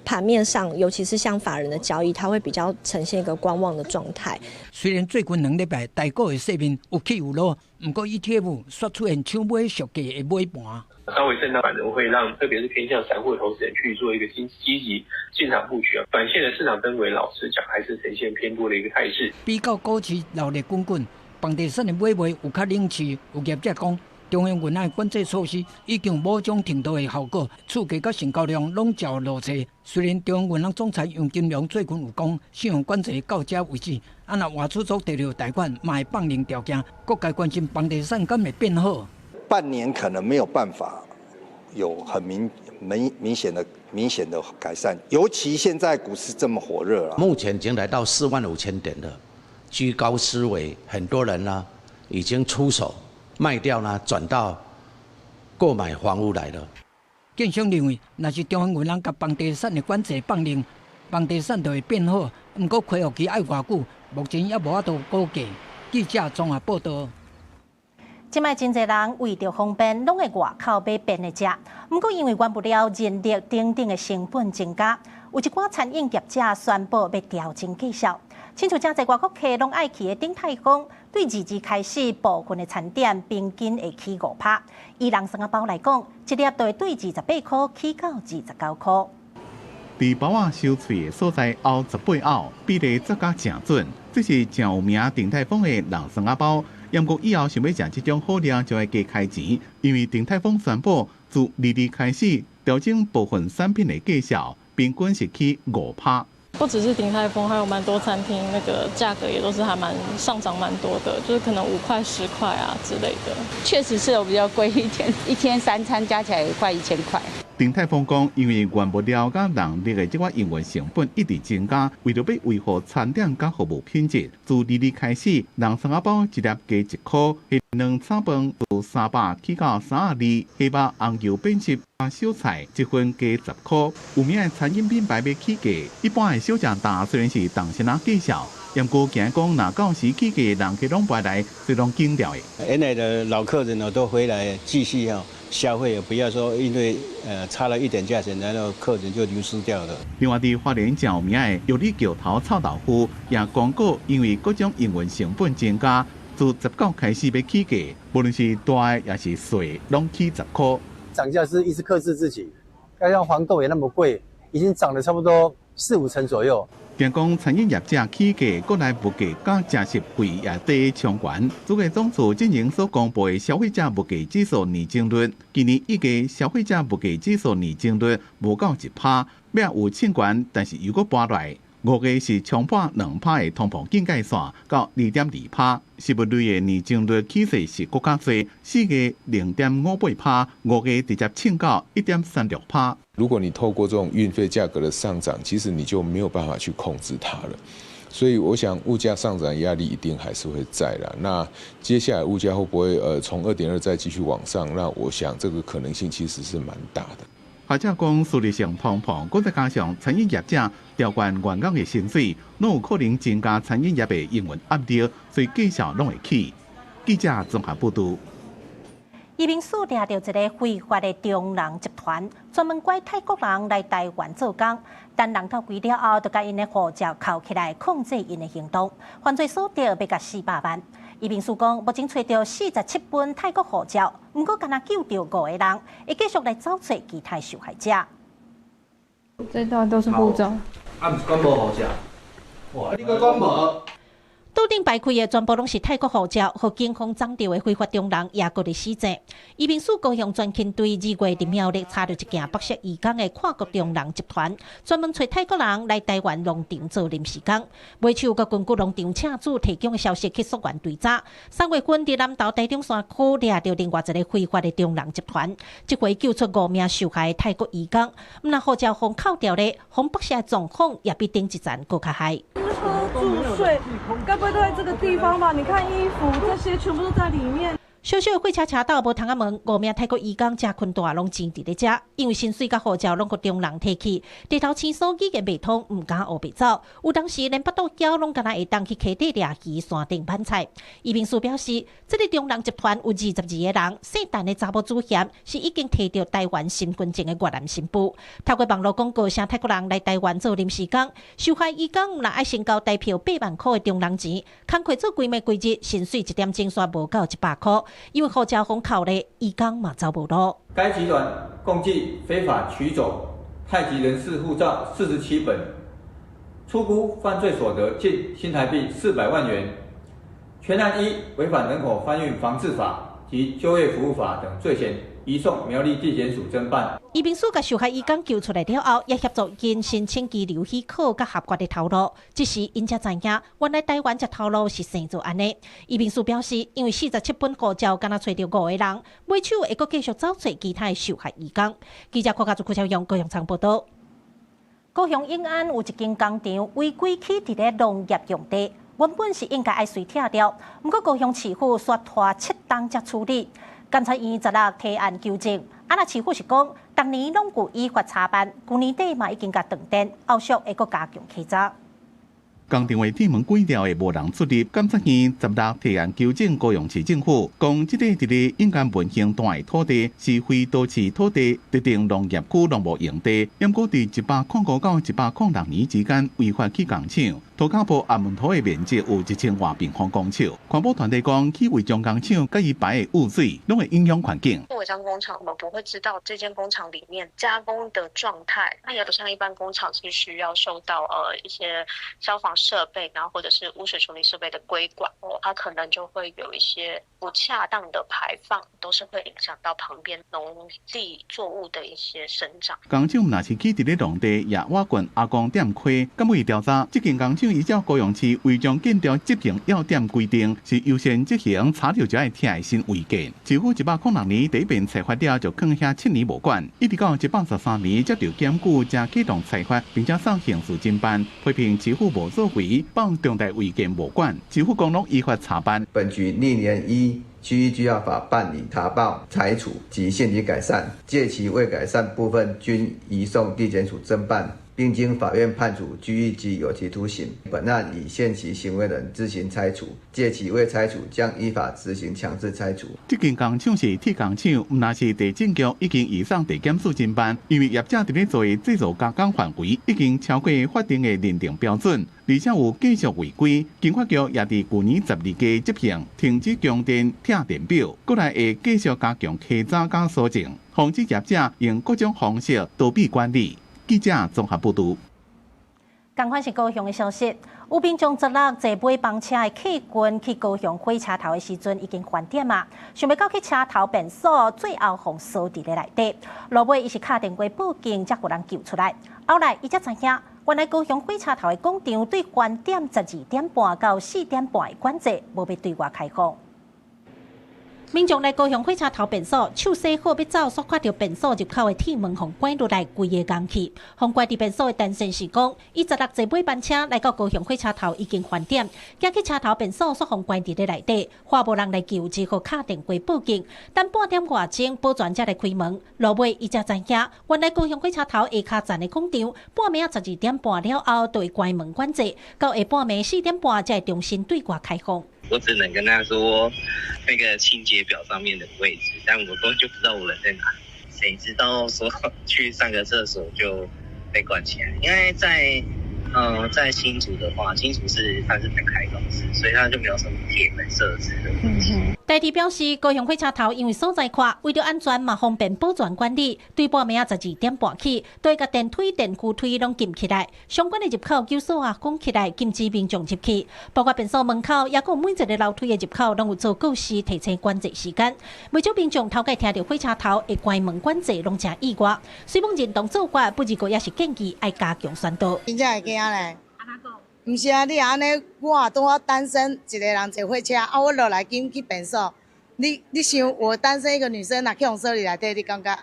Speaker 20: 盤面上，尤其是像法人的交易，它會比較呈現一個觀望的狀態。
Speaker 19: 雖然最近兩禮拜台股的勢面有起有落，毋過 ETF 煞出現搶買俗價的尾盤。
Speaker 21: 稍微震盪反而會讓，特別是偏向散戶的投資人去做一個積極進場布局啊。短線的市場氛圍，老實講，還是呈現偏多的一個態勢。
Speaker 19: 比較股市鬧熱滾滾，房地產的買賣有較冷清，有業者講，中央銀行的管制措施已經有某種程度的效果，厝價佮成交量攏較落挫。雖然中央銀行總裁楊金龍最近有講，信用管制到這為止，啊若外出租提著貸款，嘛會放寬條件。各界關心房地產敢會變好？
Speaker 22: 半年可能沒有辦法有很明顯的改善，尤其現在股市這麼火熱了。
Speaker 23: 目前已經來到4萬5千點了，居高思危，很多人呢已經出手賣掉呢，轉到購買房屋來了。
Speaker 19: 建商認為，若是中央銀行共房地產的管制放寬，房地產就會變好。毋過恢復期愛偌久，目前猶無法度估計。記者綜合報導。
Speaker 1: 這擺真濟人為著方便，攏會外口買便的食。毋過因為原物料、人力等等的成本增加，有一寡餐飲業者宣布欲調整價數。親像誠濟外國客攏愛去的鼎泰豐，對22開始部分的餐點平均會起5%。以人送仔包來講，一粒就會對28箍起到29箍。
Speaker 4: 佇包仔收喙的所在拗十八拗，比例作甲誠準。這是誠有名鼎泰豐的肉鬆仔包。毋過以後想欲食這種好料，就愛加開錢，因為鼎泰豐宣布自2月開始調整部分產品的價數，平均是起5%。
Speaker 2: 不只是鼎泰豐，還有蠻多餐廳，那個價格也都是還蠻上漲蠻多的，就是可能5塊、10塊啊之類的。
Speaker 3: 確實是有比較貴一點，一天三餐加起來快1000塊。
Speaker 4: 鼎泰豐講，因為原物料佮人力的這寡營運成本一直增加，為著欲維護餐點佮服務品質，自2月開始，肉鬆仔包一粒加1箍，蝦卵炒飯自300起到320，蝦肉紅油扁食佮小菜一份加10箍。有名的餐飲品牌欲起價，一般的小食店雖然是同聲仔介紹，毋過驚講若到時起價，人客攏袂來，所以攏緊掉的。
Speaker 5: 原來的老客人呢都回來繼續哈消費，不要說因為差了一點價錢，然後客人就流失掉了。
Speaker 4: 另外，佇花蓮誠有名的玉里橋頭臭豆腐也公告，因為各種營運成本增加，自19開始欲起價，無論是大的抑是細，攏起10箍。
Speaker 24: 漲價是一直克制自己，加上黃豆也那麼貴，已經漲了差不多四五成左右。
Speaker 4: 驚講餐飲業者起價，國內物價佮食食費也佇衝懸。主計總處進前所公布的消費者物價指數年增率，今年預計消費者物價指數年增率無到1%，尾仔有衝懸，但是又閣跋落來。5月是衝破2%的通膨警戒線，到2.2%。食物類的年增率起勢是閣較濟，4月0.58%，5月直接衝到1.36%。
Speaker 25: 如果你透過這種運費價格的上漲，其實你就沒有辦法去控制它了。所以我想物價上漲壓力一定還是會在啦。那接下來物價會不會從2.2再繼續往上？那我想這個可能性其實是蠻大的。
Speaker 4: 學者講，輸入性通膨，閣再加上餐飲業者調懸員工的薪水，攏有可能增加餐飲業的營運壓力，所以價數攏會起。記者綜合報導。
Speaker 1: 移民署掠著一个非法的中人集團，專門拐泰國人來台灣做工，等人到櫃了後，就共𪜶的護照扣起來，控制𪜶的行動。犯罪所得欲共400萬。移民署講，目前揣著47本泰國護照，毋過干焦救著五个人，會繼續來找揣其他受害者。
Speaker 26: 這段都是護照。
Speaker 27: 啊，毋是講無護照？哇，你閣講無？
Speaker 1: 桌頂擺開的全部攏是泰國護照，予警方掌著的非法中人也閣佇死戰。移民署高雄專勤隊2月佇苗栗查著一件剝削移工的跨國中人集團，專門揣泰國人來台灣農場做臨時工。尾手閣根據農場車主提供的消息去溯源追查。3月份佇南投台中山區掠著另外一个非法的中人集團，這回救出五名受害的泰國移工，毋但護照予扣掉咧，予剝削狀況也比頂一層閣較害。
Speaker 28: 喝住睡，該不會都在這個地方吧？你看衣服這些全部都在裡面。
Speaker 1: 小小的貨車車斗無窗仔門，五名泰國移工食睏蹛攏擠佇咧遮，因為薪水佮護照攏予中人提去，地頭生疏語言袂通，毋敢烏白走。有當時連腹肚枵攏干焦會當去溪底掠魚、山頂挽菜。移民署表示，這个中人集團有22個人，姓陳的查某主嫌是已經提著台灣身分證的越南新婦。透過網路廣告，請泰國人來台灣做臨時工，受害移工若愛先交台票8萬箍的中人錢，工課做規暝規日，薪水一點鐘煞無夠100箍。因為護照予扣咧，移工嘛走無路。
Speaker 29: 該集團共計非法取走泰籍人士護照47本，初估犯罪所得近新台幣400萬元。全案依違反人口販運防制法及就業服務法等罪嫌，移送苗栗地檢署偵辦。
Speaker 1: 移民署共受害移工救出來了後，也協助𪜶申請居留許可佮合法的頭路。這時𪜶才知影，原來台灣這頭路是生做按呢。移民署表示，因為47本護照，干焦揣著五个人，尾手會閣繼續找揣其他的受害移工。記者郭家祖、郭超勇高雄倉報導。高雄永安有一間工廠違規起佇咧農業用地，原本是應該愛隨拆掉，毋過高雄市府煞拖7冬才處理。監察院16提案糾正，啊若市府是講，逐年攏有依法查辦，舊年底嘛已經共斷電，後續會閣加強稽查。
Speaker 4: 工廠的鐵門關掉的無人出入，監察院16提案糾正高雄市政府，講這个佇咧永安文興段的土地是非都市土地，特定農業區農務用地，毋過佇105到106年之間違法起工廠，塗跤埔阿門土的面積有1000外平方公尺。環保團體講，起違章工廠佮伊排的污水，攏會影響環境。
Speaker 6: 違章工廠，我們不會知道這間工廠裡面加工的狀態，那也不像一般工廠是需要受到一些消防設備，然後或者是污水處理設備的規管，哦，它可能就會有一些不恰當的排放，都是會影響到旁邊農地作物的一些生長。
Speaker 4: 工廠若是起佇咧農地，也倚近阿公店溪，敢會調查？這間工廠依照高雄市違章建築執行要點規定，是優先執行查著就愛拆的新違建。市府106年第一遍裁罰了，就囥遐7年無管，一直到113年才著檢舉，才啟動裁罰，並且送刑事偵辦，批評市府無作為，放重大違建無管。市府講攏依法查辦。
Speaker 7: 本局歷年依區域計劃法辦理查報、拆除及限期改善，屆期未改善部分均移送地檢署偵辦，並經法院判處拘役及有期徒刑。本案已限期行為人自行拆除，屆期未拆除將依法執行強制拆除。
Speaker 4: 這間工廠是鐵工廠，毋但是地政局已經移送地檢署偵辦，因為業者佇咧做的製造加工範圍已經超過法定的認定標準，而且有繼續違規，經發局也佇舊年12月執行停止供電、拆電表，閣來會繼續加強稽查佮搜證，防止業者用各種方式逃避管理。記者綜合報導。
Speaker 1: 仝款是高雄的消息，有民眾16坐尾班車的客運去高雄火車頭的時陣已經翻點啊，想欲到去車頭便所，最後予鎖佇咧內底。落尾伊是敲電話報警，才予人救出來。後來伊才知影，原來高雄火車頭的廣場對翻點12點半到4點半的管制，無欲對外開放。民眾來高雄火車頭便所，手洗好欲走，煞看著便所入口的鐵門予關落來，規个空去。予關佇便所的陳先生講，伊16坐尾班車來到高雄火車頭已經翻點，行去車頭便所，煞予關佇咧內底，看無人來救，只好敲電話報警。等半點外鐘，保全才來開門。落尾伊才知影，原來高雄火車頭下跤站的廣場，半暝12點半了後，就會關門管制，到下半暝4點半才會重新對外開放。
Speaker 8: 我只能跟他說那個清潔表上面的位置，但我根本就不知道我人在哪。誰知道說去上個廁所就被關起來？因為在新竹的話，新竹是它是分開公司，所以它就沒有什麼鐵門設置的問題。
Speaker 1: 台鐵表示，高雄火車頭因為所在闊，為著安全嘛方便保全管理，對半暝12點半起，都會共電梯、電扶梯攏禁起來，相關的入口救鎖啊關起來，禁止民眾入去。包括便所門口，抑閣有每一个樓梯的入口，攏有做告示提醒管制時間。袂少民眾頭擺聽著火車頭會關門管制，攏誠意外。雖罔認同做法，不過也是建議愛加強宣導。
Speaker 9: 真正會驚咧。毋是啊，你按呢，我也拄好單身一个人坐火車，啊，我落來緊去便所。你想，我單身一個女生，若去予鎖佇內底，你感覺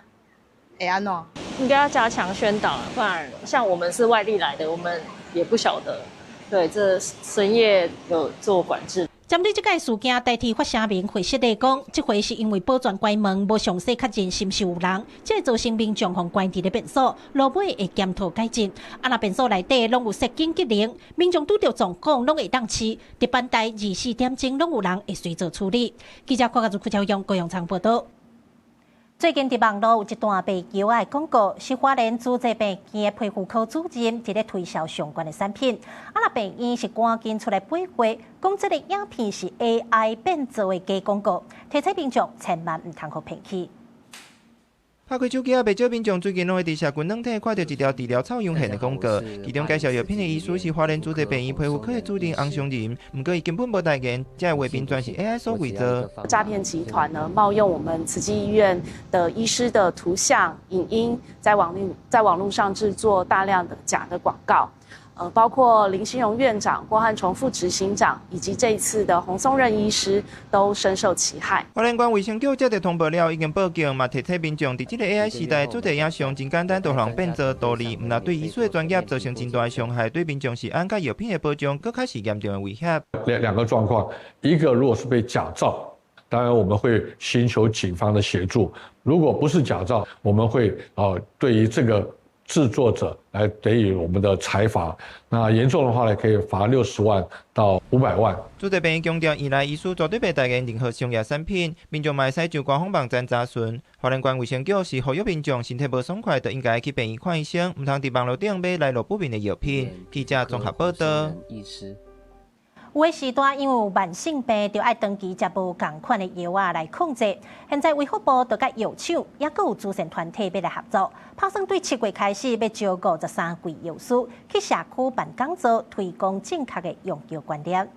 Speaker 9: 會按怎？
Speaker 2: 應該要加強宣導，不然像我們是外地來的，我們也不曉得。對，這深夜有做管制。
Speaker 1: 針對這个事件，台鐵發聲明回釋來講，這回是因為保全關門，無詳細確認是毋是有人，才會造成民眾予關佇咧便所，落尾會檢討改進。啊，若便所內底攏有設緊急鈴，民眾拄著狀況攏會當試，值班台24點鐘攏有人會隨做處理。記者郭家如、郭朝陽、高雄場報導。最近佇網路有一段賣藥仔的廣告，是花蓮慈濟病院的皮膚科主任佇咧推銷相關的產品。啊，若病院是趕緊出來駁回，講這个影片是 AI 變做的假廣告，提醒民眾千萬毋通予騙去。
Speaker 10: 拍開手機啊，袂少民眾最近攏會佇社群軟體看著一條治療臭陽癬的廣告，其中介紹藥品的醫師是花蓮慈濟病院皮膚科的主任洪松仁，毋過伊根本無代言，這个畫面全是 AI 所偽造。
Speaker 11: 詐騙集團呢，冒用我們慈濟醫院的醫師的圖像、影音，在網路上製作大量的假的廣告。包括林新榮院長、郭漢崇副執行長，以及這一次的洪松任醫師，都深受其害。
Speaker 10: 花蓮縣衛生局接著通報了，已經報警，嘛提醒民眾，佇這个 AI 時代，做影像真簡單，就予人變做圖利，毋但對醫師的專業造成真大的傷害，對民眾食安佮藥品的保障，閣較是嚴重的威脅。
Speaker 12: 兩個狀況，一個如果是被假造，當然我們會尋求警方的協助；如果不是假造，我們會對於這個。製作者來給予我們的裁罰。那嚴重的話呢，可以罰60萬到500萬。
Speaker 10: 主治病院強調，醫內醫師絕對袂代言任何商業產品，民眾嘛會使就官方網站查詢。花蓮縣衛生局是呼籲民眾身體無爽快，就應該去病院看醫生，毋通佇網路頂買來路不明的藥品。記者綜合報道。
Speaker 1: 有的時段因為有慢性病，就愛長期食無仝款的藥仔來控制。現在衛福部就佮藥廠，抑閣有慈善團體欲來合作，拍算對7月開始，欲招53位藥師去社區辦講座，推廣正確的用藥觀念。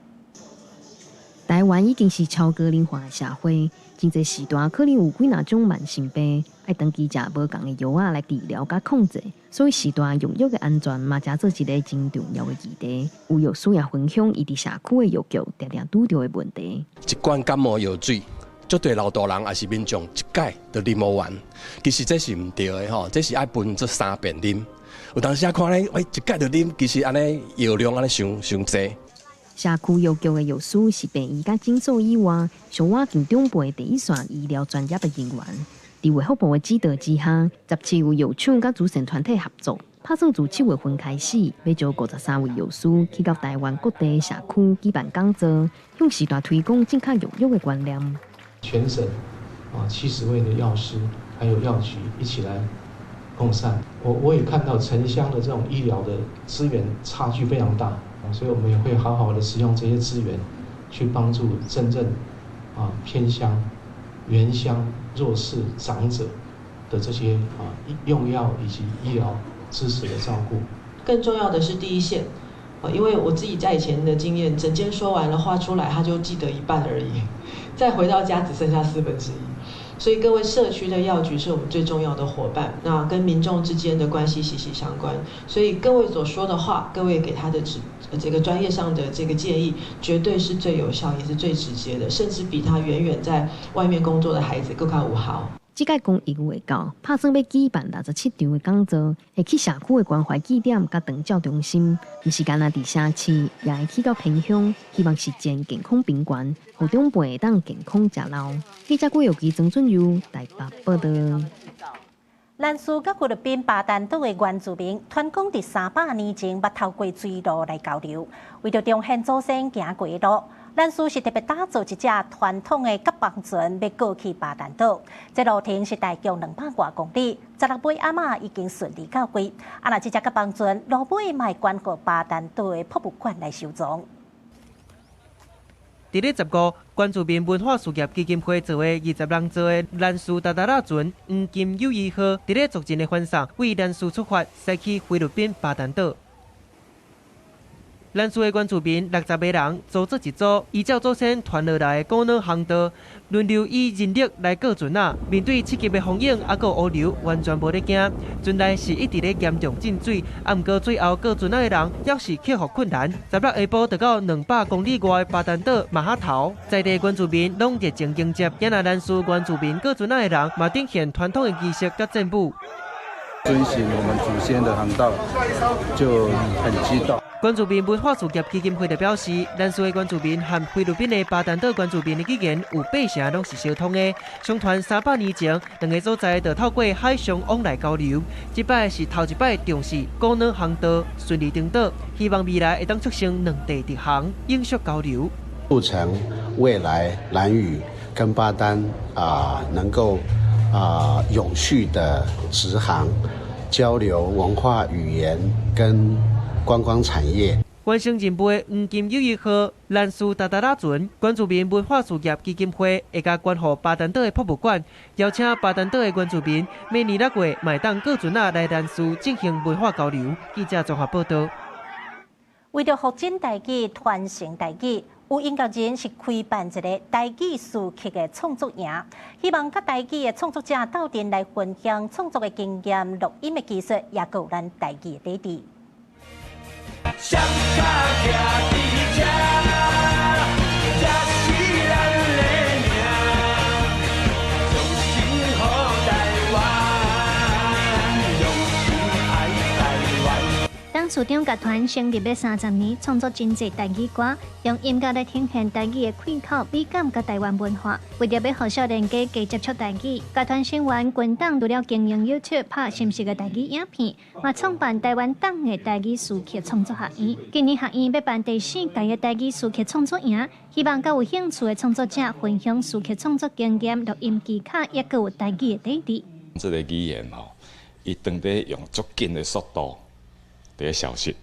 Speaker 13: 台灣已經是超高齡化的社會，真濟時段可能有幾若種慢性病，愛長期食無仝的藥仔來治療佮控制，所以時段用藥的安全嘛，成做一个真重要的議題。有藥師也分享，伊佇社區的藥局定定拄著的問題。
Speaker 14: 一罐感冒藥水，足濟老大人抑是民眾一擺就啉予完，其實這是毋對的吼，這是愛分做三遍啉。有當時啊看咧，喂，一擺就啉，其實按呢藥量按呢傷傷濟。
Speaker 13: 社區藥局的藥師是病院佮診所以外，上倚近長輩第一線醫療專業的人員。佇衛福部的指導之下，17位藥廠佮慈善團體合作，拍算自7月份開始，欲招53位藥師去到台灣各地社區舉辦講座，向時代推廣正確用藥的觀念。
Speaker 15: 全省70位的藥師還有藥局一起來共善。我也看到城鄉的這種醫療的資源差距非常大。所以，我們也會好好的使用這些資源，去幫助真正偏鄉、原鄉弱勢長者的這些用藥以及醫療支持的照顧。
Speaker 16: 更重要的是第一線，因為我自己在以前的經驗，診間說完了話出來，他就記得一半而已，再回到家只剩下1/4。所以各位社區的藥局是我們最重要的夥伴，那跟民眾之間的關係息息相關。所以各位所說的話，各位給他的指這個專業上的這個建議，絕對是最有效，也是最直接的，甚至比他遠遠在外面工作的孩子閣較有效。
Speaker 13: 這屆公益活動，拍算欲舉辦67場的講座，會去社區的關懷據點佮長照中心，毋是干焦佇城市，也會去到偏鄉，希望實踐健康平權，予長輩會當健康食老。記者郭玉琪、曾俊佑台北報導。
Speaker 1: 蘭嶼佮菲律賓巴丹島的原住民，傳講佇300年前捌透過水路來交流，為著重現祖先行過的路。蘭嶼是特別打造一隻傳統的甲舫船，欲過去巴丹島。這路程是大約200外公里，16尾仔馬已經順利到位。啊，若這隻甲舫船路尾嘛會捐予巴丹島的博物館來收藏。
Speaker 17: 佇咧15，原住民文化事業基金會做的20人座的蘭嶼達達仔船黃金友誼號，佇咧昨日的晚上，對蘭嶼出發，駛去菲律賓巴丹島。蘭嶼的原住民60個人組做一組，依照祖先傳落來的古老航道，輪流以人力來過船仔。面對7級的風湧，抑閣烏流，完全無咧驚。船內是一直咧嚴重進水，啊，毋過最後過船仔的人猶是克服困難。16下晡就到200公里外的巴丹島馬哈頭，在地原住民攏熱情迎接。今仔蘭嶼原住民過船仔的人，嘛展現傳統的儀式佮戰舞。
Speaker 18: 遵循我們祖先的航道，就很激動。
Speaker 17: 原住民文化事業基金會就表示，蘭嶼的原住民和菲律賓的巴丹島原住民的語言有八成攏是相通的。相傳300年前，兩个所在就透過海上往來交流。這擺是頭一擺重視古老航道順利登島，希望未來會當促成兩地直航，永續交流。
Speaker 19: 促成未來蘭嶼跟巴丹能夠永續的直航交流文化語言跟觀光產業。
Speaker 17: 完成任務的黃金友誼號蘭嶼達達仔船，原住民文化事業基金會會共捐予巴丹島的博物館，邀請巴丹島的原住民每年6月嘛會當過船仔來蘭嶼進行文化交流。記者綜合報導。
Speaker 1: 為著復振台語、傳承台語，有音樂人是開辦一个台語詞曲的創作營，希望佮台語的創作者鬥陣來分享創作的經驗、錄音的技術，也閣有咱台語的底蘊。
Speaker 20: 雙跤徛佇這，這是咱的命，用心予台灣，用心愛台灣。
Speaker 1: 當
Speaker 3: 董事長樂團成立欲30年，創作真濟台語歌，用音樂來呈現台語的氣口、美感佮台灣文化。為著欲予少年家加接觸台語，樂團成員群黨除了經營 YouTube 拍心實的台語影片，嘛創辦台灣黨的台語詞曲創作學院。今年學院欲辦第四屆的台語詞曲創作營，希望佮有興趣的創作者分享詞曲創作經驗、錄音技巧，抑閣有台語的底底。
Speaker 5: 這个語言吼，伊當咧用足緊的速度佇咧消失，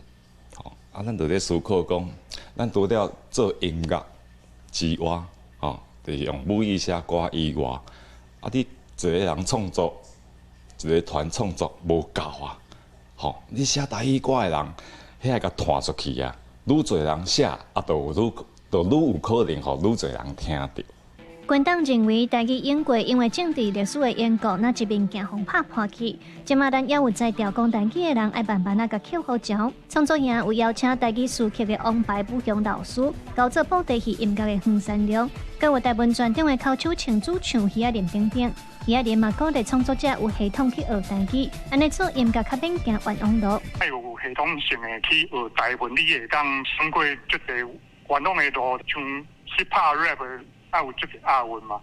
Speaker 5: 吼啊，咱就咧思考講，咱除了做音樂之外，吼，就是用母語寫歌以外，啊，你一个人創作，一个團創作無夠啊，吼，你寫台語歌的人，遐會共傳出去啊，愈濟人寫，啊，就愈就愈有可能予愈濟人聽著。
Speaker 3: 軍黨認為台語演過，因為政治歷史的緣故，若一面鏡予拍破去。這馬咱猶有才調講台語的人，愛慢慢仔共抾予潮。創作營有邀請台語詞曲的王牌武雄老師，教做布袋戲音樂的黃山良，閣有台文傳統的口手唱主唱許亞林等等。許亞林嘛鼓勵創作者有系統去學台語，按呢做音樂較免行冤枉路。
Speaker 21: 愛有系統性的去學台文，你會當省過足濟冤枉的路，像 hip hop rap。啊，有這個押韻嘛？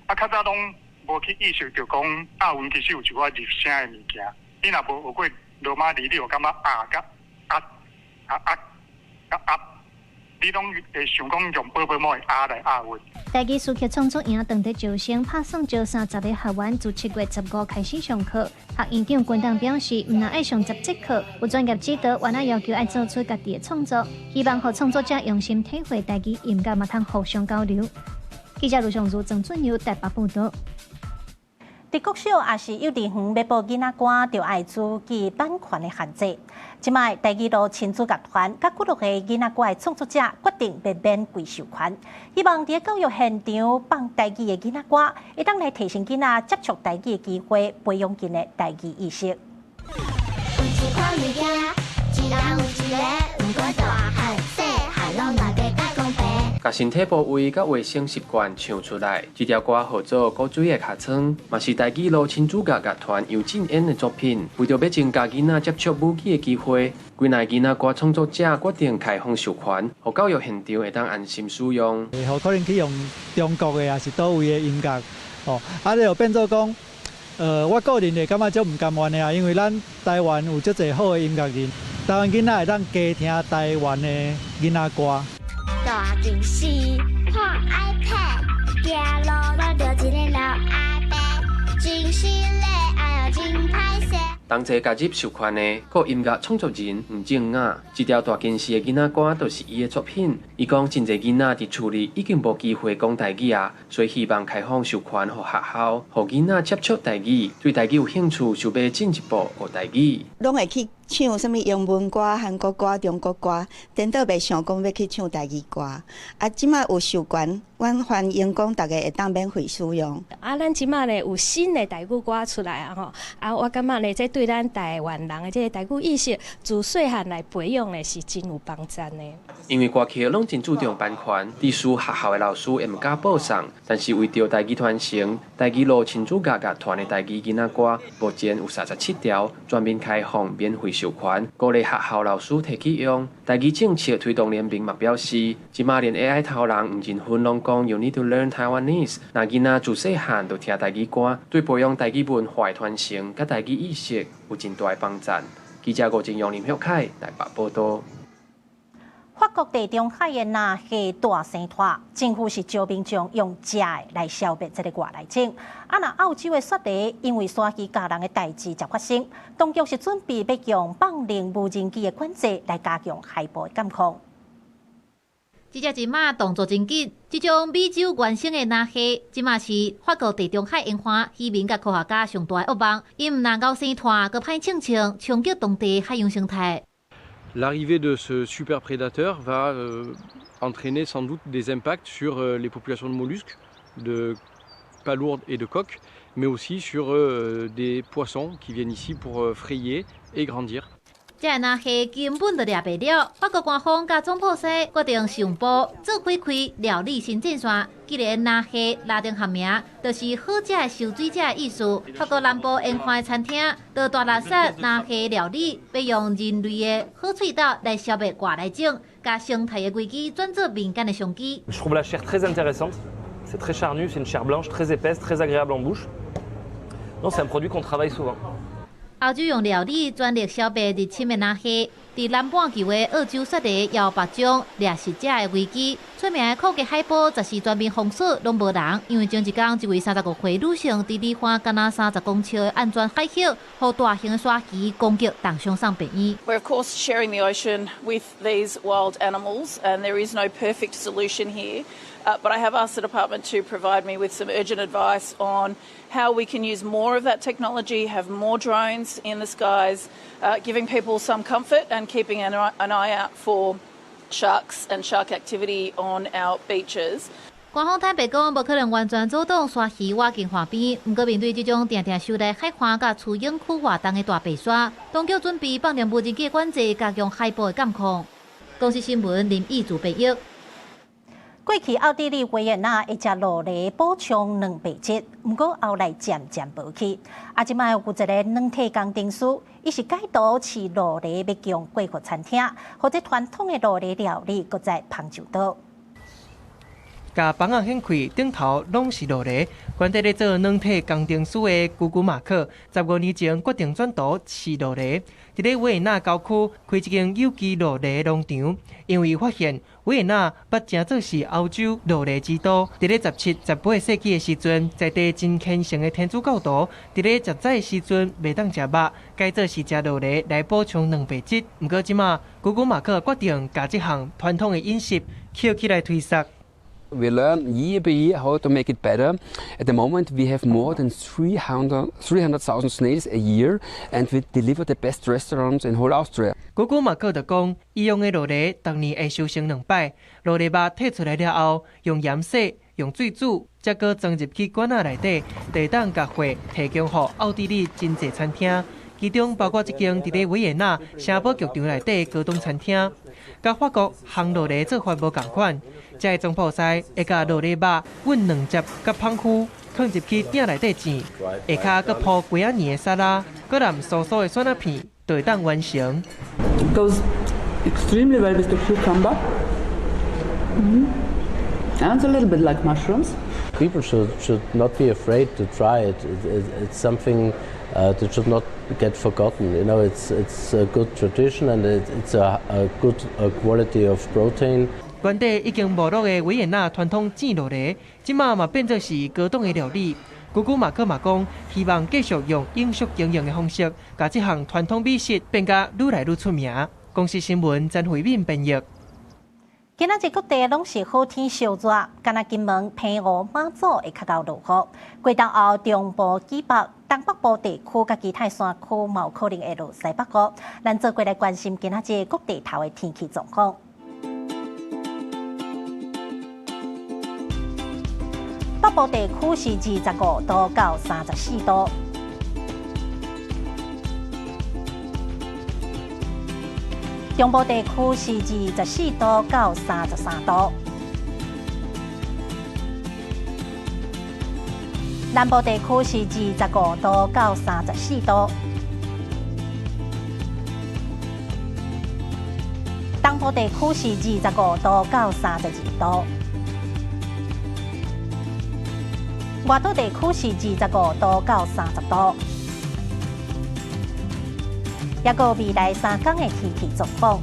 Speaker 21: 啊，較早攏無去意識著講押韻其實有一寡入聲的物件。你若無學過羅馬字，你就感覺押佮押啊押佮押，你攏會想講用寶寶帽的押來押韻。
Speaker 3: 台語詞曲創作營當地招生，拍算招30個學員，自7月15開始上課。學院長軍黨表示，毋但愛上10節課，有專業指導，原來要求愛做出家己的創作，希望予創作者用心體會台語音樂，嘛通互相交流。記者盧尚如、曾俊友台北報導。
Speaker 1: 佇國小抑是幼稚園欲播囡仔歌，就愛注記版權的限制。這擺台語路親子樂團佮幾落个囡仔歌的創作者決定欲免費授權，希望佇教育現場放台語的囡仔歌，會當來提升囡仔接觸台語的機會，培養𪜶的台語意識。
Speaker 22: 有一款物件，一人有一个，毋管大漢細漢，攏大家佮講白。
Speaker 23: 共身體部位佮衛生習慣唱出來，這條歌號做《古水的尻川》，嘛是台語路親子樂樂團尤振演的作品。為著欲增加囡仔接觸母語的機會，幾若个囡仔歌創作者決定開放授權，予教育現場會當安心使用。
Speaker 24: 予可能去用中國的，抑是佗位的音樂，哦，啊，這就變做講，我個人會感覺足毋甘願的啊，因為咱台灣有足濟好的音樂人，台灣囡仔會當加聽台灣的囡仔歌。
Speaker 22: 大電視，看 iPad，行路攏著一个老阿伯，真失禮，哎喲真歹勢。
Speaker 23: 同齊加入授權的，閣有音樂創作人黃正雅，這條大電視的囡仔歌就是伊的作品。伊講真濟囡仔佇厝裡已經無機會講台語啊，所以希望開放授權予學校，予囡仔接觸台語，對台語有興趣，想欲進一步學台語。
Speaker 25: 攏會去唱啥物英文歌、韓國歌、中國歌，顛倒袂想講欲去唱台語歌。啊，這馬有授權，阮歡迎講逐家會當免費使用。
Speaker 26: 啊，咱這馬咧有新的台語歌出來啊吼，啊，我感覺咧，這對咱台灣人的這个台語意識，自細漢來培養咧，是真有幫助的。
Speaker 23: 因為歌曲攏真注重版權，佇私學校的老師會毋敢播送，但是為著台語傳承，台語路親子樂樂團的台語囡仔歌，目前有37條全面開放免費授權，鼓勵學校老師提去用。台語政策推動聯盟嘛表示，這馬連 AI 頭人黃仁勳攏講 You need to learn Taiwanese，若囡仔自細漢就聽台語歌，對培養台語文化的傳承佮台語意識有真大的幫助。記者吳正陽、林玉凱台北報導。
Speaker 1: 法國地中海的藍蟹大生湠，政府是招民眾用食的來消滅這个外來種。啊，若澳洲的雪梨因為鯊魚咬人的代誌才發生，當局是準備欲用放靈無人機的管制來加強海捕的監控。
Speaker 27: 這隻一馬動作真緊，這種美洲原生的藍蟹，這馬是法國地中海沿岸漁民佮科學家上大的噩夢。𪜶毋但𠢕生湠，閣歹銃銃，衝擊當地海洋生態。
Speaker 30: L'arrivée de ce super prédateur va entraîner sans doute des impacts sur les populations de mollusques, de palourdes et de coques, mais aussi sur des poissons qui viennent ici pour frayer et grandir.
Speaker 27: 這个鯪蝦根本就掠袂了。法國官方佮總鋪師決定上報做開開料理新戰線。既然鯪蝦拉丁學名，就是好食的泅水者的意思。法國南部沿海餐廳就大力殺鯪蝦料理，欲用人類的好喙斗來消滅外來種，共生態的危機轉做民間的商機。
Speaker 2: Je trouve la chair très intéressante. C'est très charnu, c'est une chair blanche, très épaisse, très agréable en bouche. Non, c'est un produit qu'on travaille souvent.
Speaker 27: 歐洲用料理全力消滅入侵的鯪蝦，佇南半球的澳洲雪梨也有別種掠食者的危機。出名的酷格海埔，十時全面封鎖，攏無人，因為前一工一位35歲女性佇離岸敢若30公尺的安全海域，予大型的鯊魚攻擊，重傷送病院。
Speaker 4: We're of course sharing the ocean with these wild animals, and there is no perfect solution here. But I have asked the department to provide me with some urgent advice on how we can use more of that technology, have more drones in the skies, giving people some comfort and keeping an eye out for sharks and shark activity on our beaches.
Speaker 27: 官方坦白講，無可能完全阻擋鯊魚倚近岸邊。毋過面對這種定定襲來海岸佮趨影區活動的大白鯊，當局準備放電無人機管制，加強海報的監控。公視新聞林義祖編譯。
Speaker 1: 過去奧地利維也納會食酪梨補充蛋白質，毋過後來漸漸無去。啊，這擺有一個軟體工程師，伊是改圖飼酪梨欲供貴婦餐廳，予這傳統的酪梨料理閣再捧上桌。
Speaker 17: 共枋仔掀開，頂頭攏是酪梨。原底咧做軟體工程師的古古馬克，15年前決定轉投飼酪梨。佇咧維也納郊區開一間有機酪梨農場，因為發現維也納捌成做是歐洲酪梨之都。佇咧17、18世紀的時陣，在地真虔誠的天主教徒，佇咧食早的時陣袂當食肉，改做是食酪梨來補充蛋白質。毋過這馬古古馬克決定共這項傳統的飲食抾起來推捒。
Speaker 6: We learn year by year how to make it better. At the moment, we have more than 300,000 snails a year, and we deliver the best restaurants in whole Austria.
Speaker 17: 古古馬克就講，伊用的酪梨逐年會收成兩擺，酪梨肉提出來了後，用鹽洗，用水煮，才閣裝入去罐仔內底，就會當共貨提供予奧地利真濟餐廳，其中包括這間佇咧維也納城堡劇場內底高檔餐廳。佮法國烘酪梨做法無仝款，這个總鋪師會共酪梨肉滾兩汁佮麭麩，囥入去鼎內底煎，下跤閣鋪雞仔麵的沙拉，閣淋酥酥的蒜仔片，就會當完成。
Speaker 7: It goes extremely well with the cucumber. And it's a little bit like mushrooms.
Speaker 8: People should not be afraid to try it. It's something that should not get forgotten. It's a good tradition and it's a good quality of protein.
Speaker 17: 原底已經沒落的維也納傳統煎酪梨，這馬嘛變做是高檔的料理。古古馬克嘛講，希望繼續用永續經營的方式，共這項傳統美食變甲愈來愈出名。公視新聞曾慧敏編譯。
Speaker 1: 今仔日各地攏是好天燒熱，敢若金門、澎湖、馬祖會較𠢕落雨。過晝後，中部以北、東北部地區佮其他山區嘛有可能會落西北雨。咱做伙來關心今仔日各地頭的天氣狀況。北部地區是25度到34度。中部地區是24度到33度，南部地區是25度到34度，東部地區是25度到32度，外島地區是25度到30度。抑閣未來3工的天氣狀況。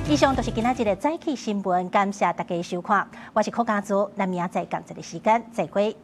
Speaker 1: 以上就是今仔日的早起新聞，感謝大家收看，我是柯家祖，咱明仔載仝一个時間再會。